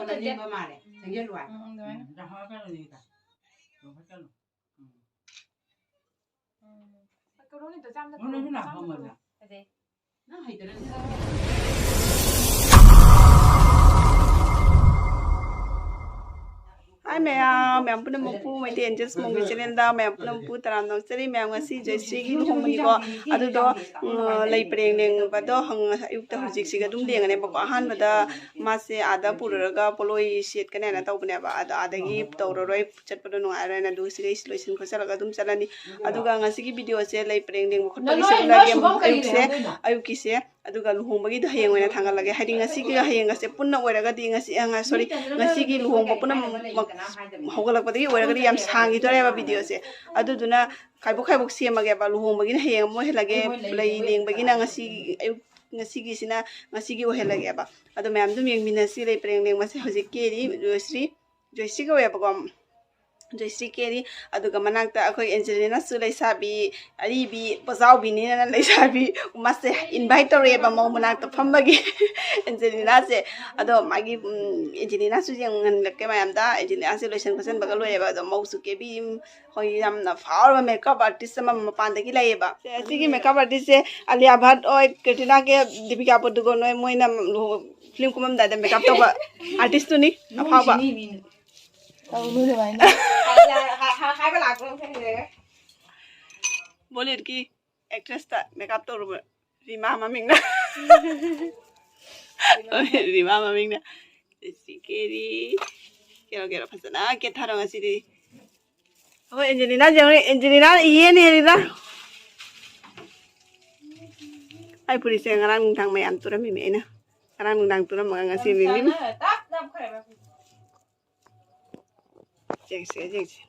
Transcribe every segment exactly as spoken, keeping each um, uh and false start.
ꯅꯤꯡꯕ ꯃꯥꯜꯂꯦ꯫ ꯆꯪꯁꯤꯜꯂꯨ ꯍꯥꯏ꯫ ꯎꯝ, ꯎꯝ, ꯑꯗꯨꯃꯥꯏꯅ꯫ ꯎꯝ, ꯌꯥꯝ ꯍꯥꯞꯀꯅꯨ, ꯅꯤꯡꯕ꯫ ꯌꯥꯝ ꯍꯥꯞꯀꯅꯨ꯫ ꯎꯝ꯫ ꯎꯝ꯫ ꯀꯩꯅꯣꯅꯤꯗ, ꯆꯥꯝꯗ ꯎꯝ, ꯅꯪꯁꯨ ꯂꯥꯛꯄ ꯆꯥꯝꯗ ꯃꯥꯜꯂꯦ꯫ ꯐꯖꯩ꯫ ꯅꯪ ꯍꯩꯇꯔꯒ ꯍꯥꯏ ꯃꯌꯥꯝ, ꯃꯌꯥꯝ ꯄꯨꯝꯅꯃꯛꯄꯨ ꯃꯩꯇꯩ ꯑꯦꯟꯖꯦꯜꯁ ꯃꯣꯝꯒꯤ ꯆꯦꯅꯦꯜꯗ ꯃꯌꯥꯝ ꯄꯨꯝꯅꯃꯛꯄꯨ ꯇꯔꯥꯝꯅ ꯑꯣꯛꯆꯔꯤ꯫ ꯃꯌꯥꯝ, ꯉꯁꯤ ꯖꯣꯏꯁ꯭ꯔꯤꯒꯤ ꯂꯨꯍꯣꯡꯕꯅꯤꯀꯣ꯫ ꯑꯗꯨꯗꯣ, ꯎꯝ, ꯂꯩ ꯄꯔꯦꯡ ꯂꯦꯡꯕꯗꯣ ꯍꯪ-, ꯑꯌꯨꯛꯇ ꯍꯧꯖꯤꯛꯁꯤꯒ ꯑꯗꯨꯝ ꯂꯦꯡꯉꯅꯦꯕꯀꯣ꯫ ꯑꯍꯥꯟꯕꯗ ꯃꯥꯁꯦ ꯑꯥꯗ ꯄꯨꯔꯨꯔꯒ ꯄꯣꯠꯂꯣꯏ ꯁꯦꯠꯀꯅꯦꯅ ꯇꯧꯕꯅꯦꯕ꯫ ꯑꯗꯣ ꯑꯥꯗꯒꯤ ꯇꯧꯔꯔꯣꯏ, ꯆꯠꯄꯗꯣ ꯅꯨꯡꯉꯥꯏꯔꯣꯏꯅ ꯑꯗꯨ ꯁꯤꯒꯩ ꯂꯣꯏꯁꯤꯟ ꯈꯣꯠꯆꯜꯂꯒ ꯑꯗꯨꯝ ꯆꯠꯂꯅꯤ꯫ ꯑꯗꯨꯒ ꯉꯁꯤꯒꯤ ꯚꯤꯗꯤꯑꯣꯁꯦ ꯂꯩ ꯄꯔꯦꯡ ꯂꯦꯡꯕ ꯈꯣꯠꯄꯒꯤꯁꯦ ꯎꯠꯂꯒꯦ꯫ ꯑꯌꯨꯛꯁꯦ, ꯑꯌꯨꯛꯀꯤꯁꯦ, ꯑꯗꯨꯒ ꯂꯨꯍꯣꯡꯕꯒꯤꯗꯣ ꯍꯌꯦꯡ ꯑꯣꯏꯅ ꯊꯥꯡꯒꯠꯂꯒꯦ꯫ ꯍꯥꯏꯗꯤ ꯉꯁꯤꯒ ꯍꯌꯦꯡꯒꯁꯦ ꯄꯨꯟꯅ ꯑꯣꯏꯔꯒꯗꯤ ꯉꯁꯤ, ꯑ, ꯉ-, sorry, ꯉꯁꯤꯒꯤ ꯂꯨꯍꯣꯡꯕ ꯄꯨꯝꯅꯃꯛ ꯍꯧꯒꯠꯂꯛꯄꯗꯒꯤ ꯑꯣꯏꯔꯒꯗꯤ ꯌꯥꯝ ꯁꯥꯡꯈꯤꯗꯣꯔꯦꯕ ꯚꯤꯗꯤꯑꯣꯁꯦ꯫ ꯑꯗꯨꯗꯨꯅ ꯈꯥꯏꯕꯣꯛ ꯈꯥꯏꯕꯣꯛ ꯁꯦꯝꯃꯒꯦꯕ꯫ ꯂꯨꯍꯣꯡꯕꯒꯤꯅ ꯍꯌꯦꯡ ꯑꯃꯨꯛ ꯑꯣꯏꯍꯜꯂꯒꯦ, ꯂꯩ ꯂꯦꯡꯕꯒꯤꯅ ꯉꯁꯤ ꯑꯌꯨꯛ, ꯉꯁꯤꯒꯤꯁꯤꯅ ꯉꯁꯤꯒꯤ ꯑꯣꯏꯍꯜꯂꯒꯦꯕ꯫ ꯑꯗꯣ ꯃꯌꯥꯝ ꯑꯗꯨꯝ ꯌꯦꯡꯃꯤꯟꯅꯁꯤ꯫ ꯂꯩ ꯄꯔꯦꯡ ꯂꯦꯡꯕꯁꯦ ꯍꯧꯖꯤꯛ ꯀꯦꯔꯤ ꯖꯣꯏꯁ꯭ꯔꯤ, ꯖꯣꯏꯁ꯭ꯔꯤ ꯀꯧꯋꯦꯕꯀꯣ꯫ ꯖꯣꯏꯁ꯭ꯔꯤ ꯀꯦꯔꯤ꯫ ꯑꯗꯨꯒ ꯃꯅꯥꯛꯇ ꯑꯩꯈꯣꯏ ꯑꯦꯟꯖꯦꯂꯤꯅꯥꯁꯨ ꯂꯩꯁꯥꯕꯤ ꯑꯔꯤꯕꯤ, ꯄꯣꯖꯥꯎꯕꯤꯅꯤꯅ ꯂꯩꯁꯥꯕꯤ꯫ ꯃꯥꯁꯦ ꯏꯟꯚꯥꯏꯠ ꯇꯧꯔꯛꯑꯦꯕ ꯃꯧ ꯃꯅꯥꯛꯇ ꯐꯝꯕꯒꯤ꯫ ꯑꯦꯟꯖꯦꯂꯤꯅꯥꯁꯦ꯫ ꯑꯗꯣ ꯃꯥꯒꯤ, ꯎꯝ, ꯑꯦꯟꯖꯦꯂꯤꯅꯥꯁꯨ ꯌꯦꯡꯍꯜꯂꯛꯀꯦ ꯃꯌꯥꯝꯗ꯫ ꯑꯦꯟꯖꯦꯂꯤꯅꯥꯁꯦ ꯂꯣꯏꯁꯟ ꯈꯣꯠꯆꯟꯕꯒ ꯂꯣꯏꯔꯦꯕ꯫ ꯑꯗꯣ ꯃꯧꯁꯨ ꯀꯦꯕꯤ, ꯍꯣꯏ, ꯌꯥꯝꯅ ꯐꯥꯎꯔꯕ ꯃꯦꯀꯞ ꯑꯥꯔꯇꯤꯁ ꯑꯃ ꯃꯄꯥꯟꯗꯒꯤ ꯂꯩꯌꯦꯕ꯫ ꯁꯦ, ꯑꯁꯤꯒꯤ ꯃꯦꯀꯞ ꯑꯥꯔꯇꯤꯁꯁꯦ ꯑꯂꯤꯌꯥ ꯚꯠ ꯍꯣꯏ, ꯀꯦꯇ꯭ꯔꯤꯅꯥ ꯀꯦꯐ, ꯗꯤꯄꯤꯀꯥ ꯄꯗꯨꯀꯣꯟ ꯍꯣꯏ, ꯃꯣꯏꯅ ꯂꯨꯍꯣ-, ꯐꯤꯂꯝ ꯀꯨꯝꯃꯝꯗꯥꯏꯗ ꯃꯦꯀꯞ ꯇꯧꯕ ꯑꯥꯔꯇꯤꯁꯇꯨꯅꯤ, ꯑꯐꯥꯎꯕ꯫ ꯇꯧꯅꯨ ꯑꯗꯨꯃꯥꯏꯅ꯫ ꯍꯥꯏꯕ ꯂꯥꯛꯄ꯭ꯔꯣ ꯈꯪꯗꯦ꯫ ꯕꯣꯂꯤꯋꯨꯗꯀꯤ ꯑꯦꯛꯇ꯭ꯔꯦꯁꯇ ꯃꯦꯀꯞ ꯇꯧꯔꯨꯕ ꯔꯤꯃꯥ ꯃꯃꯤꯡꯅ꯫ ꯍꯣꯏ, ꯔꯤꯃꯥ ꯃꯃꯤꯡꯅ꯫ ꯁꯤ ꯀꯦꯔꯤ꯫ ꯀꯦꯔꯣ, ꯀꯦꯔꯣ, ꯐꯖꯅ ꯀꯦꯊꯔꯣ ꯉꯁꯤꯗꯤ꯫ ꯑꯩꯈꯣꯏ ꯑꯦꯟꯖꯦꯂꯤꯅꯥ ꯌꯦꯡꯉꯨꯅꯦ, ꯑꯦꯟꯖꯦꯂꯤꯅꯥ ꯏꯍꯦꯟ ꯍꯦꯜꯂꯤꯗ꯫ ꯑꯩ ꯐꯨꯔꯤꯠꯁꯦ ꯉꯔꯥꯡ ꯅꯨꯡꯗꯥꯡ ꯃꯌꯥꯝ ꯇꯨꯔꯝꯃꯤꯅꯦ ꯑꯩꯅ꯫ ꯉꯔꯥꯡ ꯅꯨꯡꯗꯥꯡ ꯇꯨꯔꯝꯃꯒ ꯉꯁꯤ ꯃꯤꯃꯤ꯫ ꯌꯦꯡꯁꯦ, ꯌꯦꯡꯁꯦ꯫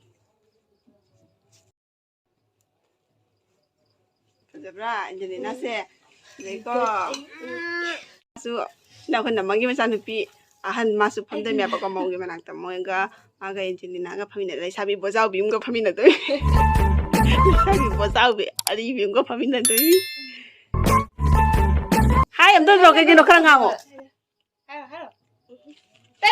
ꯐꯖꯕ꯭ꯔꯥ ꯑꯦꯟꯖꯦꯂꯤꯅꯥꯁꯦ? ꯐꯖꯩꯀꯣ? ꯃꯥꯁꯨ ꯏꯅꯥꯎꯈꯣꯏ ꯅꯝꯃꯒꯤ ꯃꯆꯥꯅꯨꯄꯤ ꯑꯍꯟ, ꯃꯥꯁꯨ ꯐꯝꯗꯣꯏꯅꯦꯕꯀꯣ ꯃꯧꯒꯤ ꯃꯅꯥꯛꯇ꯫ ꯃꯣꯏꯒ, ꯃꯥꯒ ꯑꯦꯟꯖꯦꯂꯤꯅꯥꯒ ꯐꯝꯃꯤꯟꯅ, ꯂꯩꯁꯥꯕꯤ ꯕꯣꯖꯥꯎꯕꯤ ꯑꯃꯒ ꯐꯝꯃꯤꯟꯅꯗꯣꯏꯅꯤ꯫ ꯂꯩꯁꯥꯕꯤ ꯕꯣꯖꯥꯎꯕꯤ ꯑꯔꯤꯕꯤ ꯑꯃꯒ ꯐꯝꯃꯤꯟꯅꯗꯣꯏꯅꯤ꯫ ꯍꯥꯏ ꯑꯝꯇ ꯇꯧꯔꯣ, ꯀꯩꯒꯤꯅꯣ ꯈꯔ ꯉꯥꯡꯉꯣ꯫ ꯍꯥꯏꯔꯣ, ꯍꯥꯏꯔꯣ꯫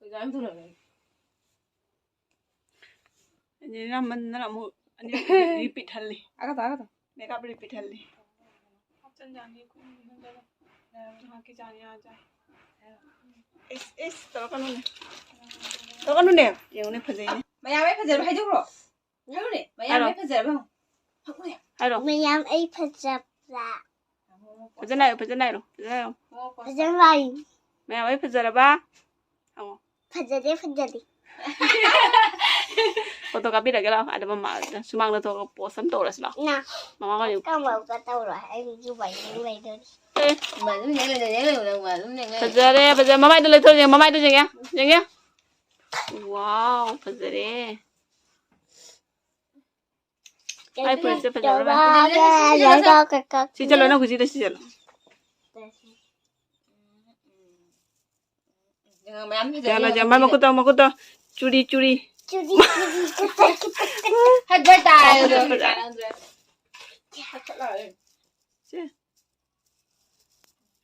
ꯑꯩꯈꯣꯏ ꯀꯔꯝ ꯇꯧꯔꯒꯦ? ꯑꯅꯤꯔꯛ ꯃꯟꯗꯅ ꯑꯃꯨꯛ ꯑꯅꯤ ꯔꯤꯄꯤꯠ ꯍꯜꯂꯤ꯫ ꯑꯒ ꯇꯥꯒ ꯇꯥ꯫ Makeup repeat ꯍꯜꯂꯤ꯫ ꯆꯟꯖꯥꯡꯒꯤ ꯈꯨꯝ ꯈꯪꯗꯕ꯫ ꯉꯥꯏꯍꯥꯛꯀꯤ ꯆꯥꯅꯤ ꯑꯥ ꯆꯥꯏ꯫ ꯏꯁ, ꯏꯁ, ꯇꯧꯔꯛꯀꯅꯨꯅꯦ꯫ ꯇꯧꯔꯛꯀꯅꯨꯅꯦ꯫ ꯌꯦꯡꯉꯨꯅꯦ, ꯐꯖꯩꯅꯦ꯫ ꯃꯌꯥꯝ ꯑꯩ ꯐꯖꯔꯕ ꯍꯥꯏꯗꯣꯛꯈ꯭ꯔꯣ꯫ ꯍꯥꯏꯔꯨꯅꯦ꯫ ꯃꯌꯥꯝ ꯍꯥꯏꯔꯣ꯫ ꯑꯩ ꯐꯖꯔꯕ ꯍꯪꯉꯨ꯫ ꯍꯪꯉꯨꯅꯦ꯫ ꯍꯥꯏꯔꯣ꯫ ꯃꯌꯥꯝ ꯑꯩ ꯐꯖꯕ꯭ꯔꯥ? ꯐꯖꯅ ꯍꯥꯏꯌꯨ, ꯐꯖꯅ ꯍꯥꯏꯔꯣ, ꯐꯖꯅ ꯍꯥꯏꯌꯣ꯫ ꯃꯌꯥꯝ ꯑꯩ ꯐꯖꯔꯕ? ꯍꯪꯉꯣ꯫ ꯐꯖꯗꯦ, ꯐꯖꯗꯦ꯫ ꯐꯣꯇꯣ ꯀꯥꯞꯄꯤꯔꯒꯦ ꯂꯥꯛꯑꯣ꯫ ꯑꯗ ꯃꯃꯥ ꯁꯨꯃꯥꯡꯗ ꯊꯣꯛꯑꯒ ꯄꯣꯁ ꯑꯃ ꯇꯧꯔꯁꯤ ꯂꯥꯛꯑꯣ꯫ ꯅ꯫ ꯃꯃꯥ ꯍꯣꯏ꯫ ꯀꯃꯧꯒ ꯇꯧꯔꯣ꯫ ꯑꯩ ꯖꯨꯕꯥꯏ ꯌꯦꯡ ꯂꯩꯗꯣꯏꯅꯤ꯫ ꯑꯦ꯫ ꯃꯥ ꯑꯗꯨꯝ ꯌꯦꯡ ꯂꯩꯗꯣꯏꯅꯦ, ꯌꯦꯡ ꯂꯩꯗꯣꯏꯅꯦ, ꯃꯥ ꯑꯗꯨꯝ ꯌꯦꯡ ꯂꯩꯗꯣꯏꯅꯦ꯫ ꯐꯖꯔꯦ, ꯐꯖꯔꯦ꯫ ꯃꯃꯥꯏꯗꯣ ꯂꯩꯊꯣꯛ ꯌꯦꯡ, ꯃꯃꯥꯏꯗꯣ ꯌꯦꯡꯒꯦ꯫ ꯌꯦꯡꯒꯦ꯫ ꯋꯥꯎ, ꯐꯖꯔꯦ꯫ ꯑꯩ ꯐꯨꯔꯤꯠꯁꯦ ꯐꯖꯕ꯭ꯔꯥ? ꯁꯤ ꯆꯠꯂꯣ, ꯅꯪ ꯍꯧꯖꯤꯛꯇ ꯁꯤ ꯆꯠꯂꯣ꯫ ꯃꯌꯥꯝ ꯐꯖꯔꯦ꯫ ꯌꯥꯜꯂꯣ, ꯌꯥꯜꯂꯣ, ꯃꯥꯏ ꯃꯈꯨꯠꯇꯣ, ꯃꯈꯨꯠꯇꯣ꯫ ꯆꯨꯔꯤ, ꯆꯨꯔꯤ꯫ ꯆꯨꯔꯤ, ꯆꯨꯔꯤ, ꯀꯨꯇꯛ, ꯀꯨꯇꯛ, ꯀꯨꯇꯛ꯫ ꯍꯠ ꯇꯥꯏ ꯑꯗꯣ꯫ ꯐꯖꯔꯦ꯫ ꯁꯦ꯫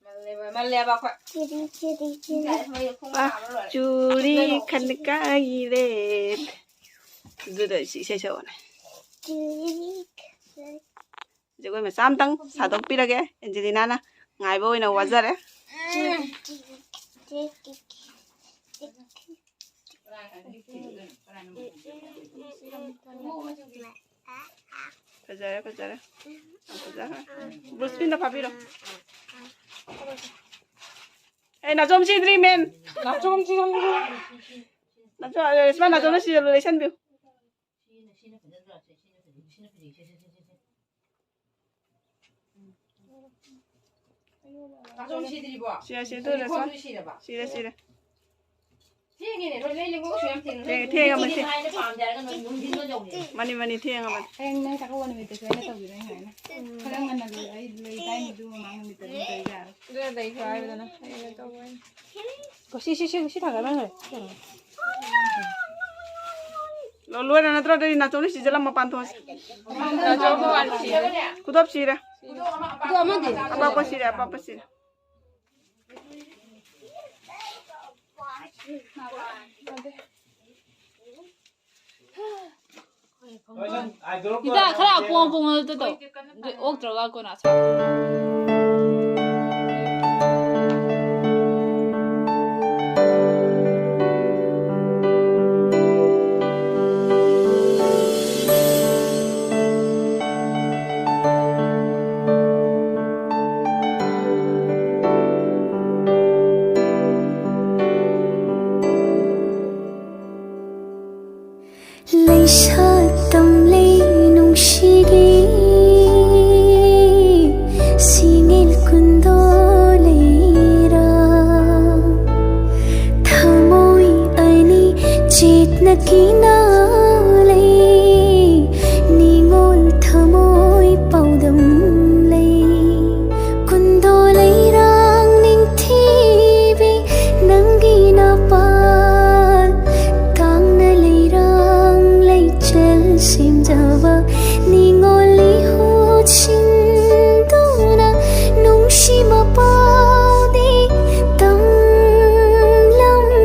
ꯃꯜꯂꯦꯕ, ꯃꯜꯂꯦꯕ ꯑꯩꯈꯣꯏ꯫ ꯆꯨꯔꯤ, ꯆꯨꯔꯤ, ꯆꯨꯔꯤ꯫ ꯃꯩ ꯈꯣꯡ ꯑ, ꯇꯥꯕ ꯂꯣꯏꯔꯦ꯫ ꯆꯨꯔꯤ ꯈꯟ ꯀꯥꯏꯔꯦ꯫ ꯑꯗꯨꯗ ꯁꯤ ꯏꯁꯩ ꯁꯛꯑꯣꯅꯦ꯫ ꯆꯨꯔꯤ ꯈꯟ ꯖꯒꯣꯏ ꯃꯆꯥ ꯑꯝꯇꯪ ꯁꯥꯗꯣꯛꯄꯤꯔꯒꯦ꯫ ꯑꯦꯟꯖꯦꯂꯤꯅꯥꯅ ꯉꯥꯏꯕ ꯑꯣꯏꯅ ꯋꯥꯖꯔꯦ꯫ ꯐꯖꯔꯦ, ꯐꯖꯔꯦ꯫ ꯌꯥꯝ ꯐꯖꯈ꯭ꯔꯦ꯫ ꯕ꯭ꯔꯨꯁꯄꯤꯟꯗ ꯐꯥꯕꯤꯔꯣ꯫ ꯑꯦ, ꯅꯥꯆꯣꯝ ꯁꯤꯗ꯭ꯔꯤ, ꯃꯦꯝ꯫ ꯅꯥꯆꯣꯝ ꯁꯤꯗ꯭ꯔꯤ꯫ ꯅꯥꯆꯣꯝ, ꯔꯦꯁꯃꯥ, ꯅꯥꯆꯣꯝꯅ ꯁꯤꯖꯜꯂꯨ, ꯂꯩꯁꯟꯕꯤꯌꯨ꯫ ꯁꯤꯅ, ꯁꯤꯅ ꯐꯖꯗ꯭ꯔꯣ? ꯁꯤ, ꯁꯤꯅ ꯐꯖꯩ, ꯁꯤꯅ ꯐꯖꯩ, ꯁꯤꯅ ꯐꯖꯩ꯫ ꯇꯥꯆꯧ ꯁꯤꯗ꯭ꯔꯤꯕꯣ? ꯁꯤꯔꯦ, ꯁꯤꯔꯦ, ꯇꯨ ꯂꯩꯈꯣꯝꯗꯨ ꯂꯩꯈꯣꯝ꯫ ꯁꯤꯔꯕ? ꯁꯤꯔꯦ, ꯁꯤꯔꯦ꯫ ꯊꯦꯡꯉꯦꯅꯦ, ꯅꯣꯏ ꯂꯩ ꯂꯩꯈꯣꯝꯁꯨ ꯌꯥꯝ ꯊꯦꯡꯅ ꯊꯦꯡꯉꯦ, ꯂꯩ꯫ ꯊꯦꯡꯉꯃꯅꯤ, ꯅꯨꯡꯊꯤꯟ ꯊꯦꯡꯉꯦ꯫ ꯍꯥꯏꯅ ꯄꯥꯝꯗꯦ ꯍꯥꯏꯔꯒ ꯅꯣꯏ ꯅꯨꯡꯊꯤꯟꯗ ꯇꯧꯔꯦ꯫ ꯃꯥꯅꯤ, ꯃꯥꯅꯤ, ꯊꯦꯡꯉꯕꯅꯤ꯫ ꯍꯌꯦꯡ ꯅꯪ ꯆꯥꯛꯀꯧꯕ ꯅꯨꯃꯤꯠꯇꯁꯨ ꯑꯩꯅ ꯇꯧꯕꯤꯔꯣ, ꯑꯩꯅ ꯍꯥꯏꯅ꯫ ꯎꯝ꯫ ꯈꯔ ꯉꯟꯅ ꯂꯣꯏ-, ꯑꯩ ꯂꯩ ꯇꯥꯏꯃꯤꯡꯗꯨ ꯃꯃꯥꯡ ꯅꯨꯃꯤꯠꯇ ꯑꯗꯨꯝ ꯇꯧ ꯌꯥꯔꯦ꯫ ꯑꯗꯨꯅ ꯂꯩꯈ꯭ꯔꯣ ꯍꯥꯏꯕꯗꯅ ꯍꯌꯦꯡ ꯇꯧꯕ ꯑꯣꯏꯅ꯫ ꯁꯤ, ꯁꯤ, ꯁꯤ, ꯁꯤ ꯊꯥꯡꯒꯠꯂꯣ꯫ ꯂꯣ-, ꯂꯣꯏꯔ ꯅꯠꯇ꯭ꯔꯣ? ꯑꯗꯨꯗꯤ ꯅꯥꯆꯣꯝꯅ ꯁꯤꯖꯜꯂꯝꯃꯣ, ꯄꯥꯟꯊꯣꯛꯑꯁꯤ꯫ ꯅꯥꯆꯣꯝ ꯃꯃꯥꯟ ꯁꯤꯔꯦ꯫ ꯈꯨꯗꯣꯞ ꯁꯤꯔꯦ꯫ ꯑꯗꯣ ꯑꯃꯗꯤ? ꯑꯄꯥꯛꯄ ꯁꯤꯔꯦ, ꯑꯄꯥꯛꯄ ꯁꯤꯔꯦ꯫ ꯍꯤꯗꯥꯛ ꯈꯔ ꯑꯄꯣꯝ ꯑꯄꯣꯝꯕꯗꯨ ꯇꯧ꯫ ꯑꯗꯨ ꯑꯣꯛꯇ꯭ꯔꯒ ꯀꯣꯟꯅ ꯆꯥꯎ꯫ ꯂꯩꯁꯥ ꯇꯝꯂꯦ ꯅꯨꯡꯁꯤꯒꯤ ꯁꯤꯡꯉꯤꯜ ꯀꯨꯟꯗꯣ ꯂꯩꯔꯥ꯫ ꯊꯃꯣꯏ ꯑꯅꯤ ꯆꯦꯠꯅ ꯀꯤꯅ ꯂꯩ, ꯅꯤꯉꯣꯜ ꯊꯃꯣꯏ ꯄꯥꯎꯗꯝ ꯂꯩ꯫ ꯀꯨꯟꯗꯣ ꯂꯩꯔꯥꯡ ꯅꯤꯡꯊꯤꯕꯤ ꯅꯪꯒꯤ ꯅꯄꯥꯜ ꯇꯥꯡꯅ ꯂꯩꯔꯥꯡ ꯂꯩꯆꯜ ꯁꯦꯝꯖꯕ ꯅꯤꯉꯣꯜ ꯏꯍꯨꯠꯁꯤꯡꯗꯨꯅ ꯅꯨꯡꯁꯤ ꯃꯄꯥꯎꯗꯤ ꯇꯝꯂꯝꯃꯨ꯫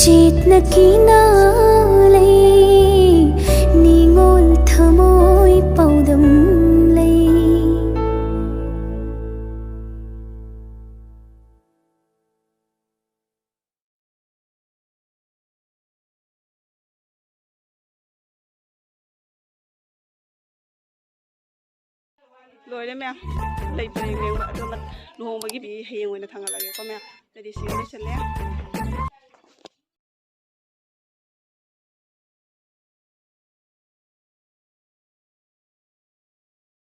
ꯆꯦꯠꯅ ꯀꯤꯅ ꯂꯩ, ꯅꯤꯉꯣꯜ ꯊꯃꯣꯏ ꯄꯥꯎꯗꯝ ꯂꯩ꯫ ꯂꯣꯏꯔꯦ ꯃꯌꯥꯝ, ꯂꯩꯇ꯭ꯔꯦ ꯌꯦꯡꯕ꯫ ꯑꯗꯣ ꯂꯨꯍꯣꯡꯕꯒꯤꯗꯤ ꯍꯌꯦꯡ ꯑꯣꯏꯅ ꯊꯥꯡꯒꯠꯂꯒꯦꯀꯣ ꯃꯌꯥꯝ꯫ ꯑꯗꯨꯗꯤ ꯁꯤꯒ ꯂꯣꯏꯁꯜꯂꯦ꯫